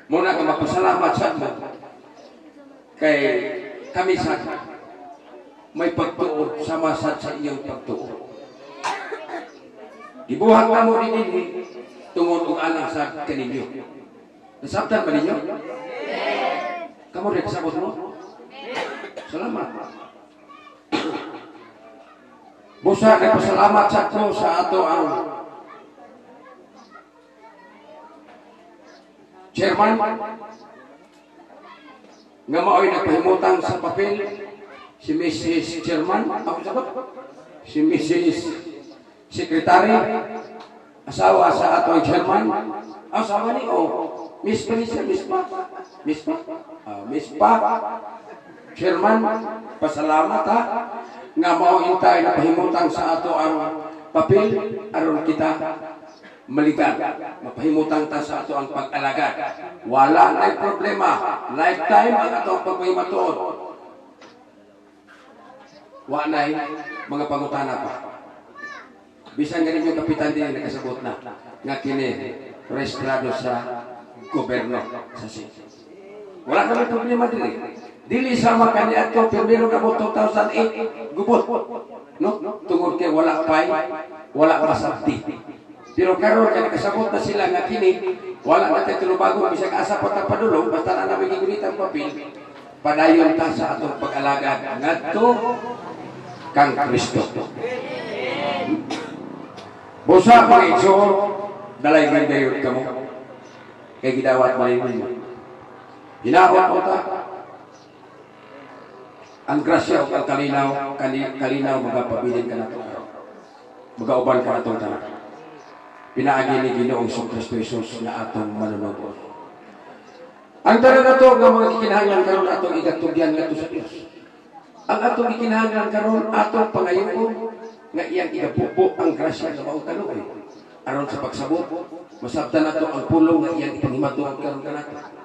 Muna nga mapasalamat sa mo kay kami sa may pagtuo sama sad sa inyong pagtuo. Gibuhat namo ni dinhi tungod og alang sa kaninyo. Nasabtan ba ninyo? Kamo rin kasabot mo? Salamat. Busa nagpasalamat sa ko sa ato ang chairman nga mao'y nagpahimutang sa papel, si Mrs. Chairman, ako sabot, si Mrs. Secretary, asawa sa ato ang chairman, asawa ni o Miss pa ni siya, Miss pa, Miss pa, Miss pa, Chairman, pasalamat ha, nga mao intay na pahimutang sa ato ang papel aron kita maligad, mapahimutang ta sa ato ang pag-alagad. Wala na'y problema, lifetime ang atong pagpahimatuod. Wa na'y mga pangutana pa. Bisan ganin yung kapitan din nakasabot na nga kini rehistrado sa gobyerno sa city. Wala na may problema dili. Dili sama kani ato primero ka 2008 gubot. No? Tungod kay wala pay, wala masabti. Pero karon kay nakasabot na sila nga kini wala na tay tulubagon bisag asa pa ta padulong, basta na namin gigunit ang papel, padayon ta sa atong pag-alagad ngadto kang Kristo. Busa mga igsoon, dalay gayud kamo. Kay gidawat man ninyo. Hinaot mo ta ang grasya ug ang kalinaw, kalinaw magapabilin ka nato. Magauban ka natong tanan. Pinaagi ni Ginoong Kristo Jesus nga atong manunubos. Ang tanan nato nga mga gikinahanglan karon atong igatugyan ngadto sa Dios. Ang atong gikinahanglan karon atong pangayoon nga iyang igabubo ang grasya nga mao kaluoy. Aron sa pagsabot, masabtan nato ang pulong nga iyang ipanghimaduan karon kanato.